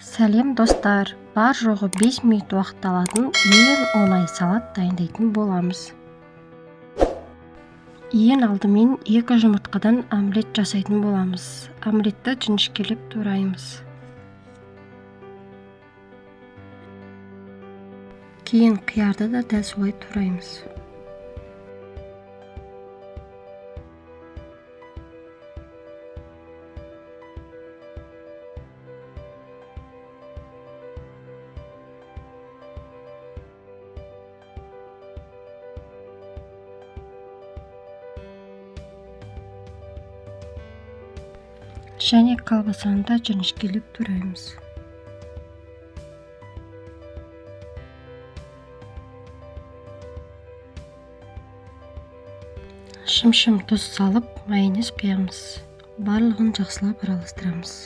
Сәлем достар, бар жоғы 5 минут уақыт алатын ең оңай салат дайындайтын боламыз. Ең алдымен 2 жұмыртқадан омлет жасайтын боламыз. Омлетті жіңішкелеп тураймыз. Кейін қиярды да дәл солай тураймыз. Және колбасаны да жіңішкелеп тураймыз. Шым-шым тұз салып, майонез құямыз. Барлығын жақсылап араластырамыз.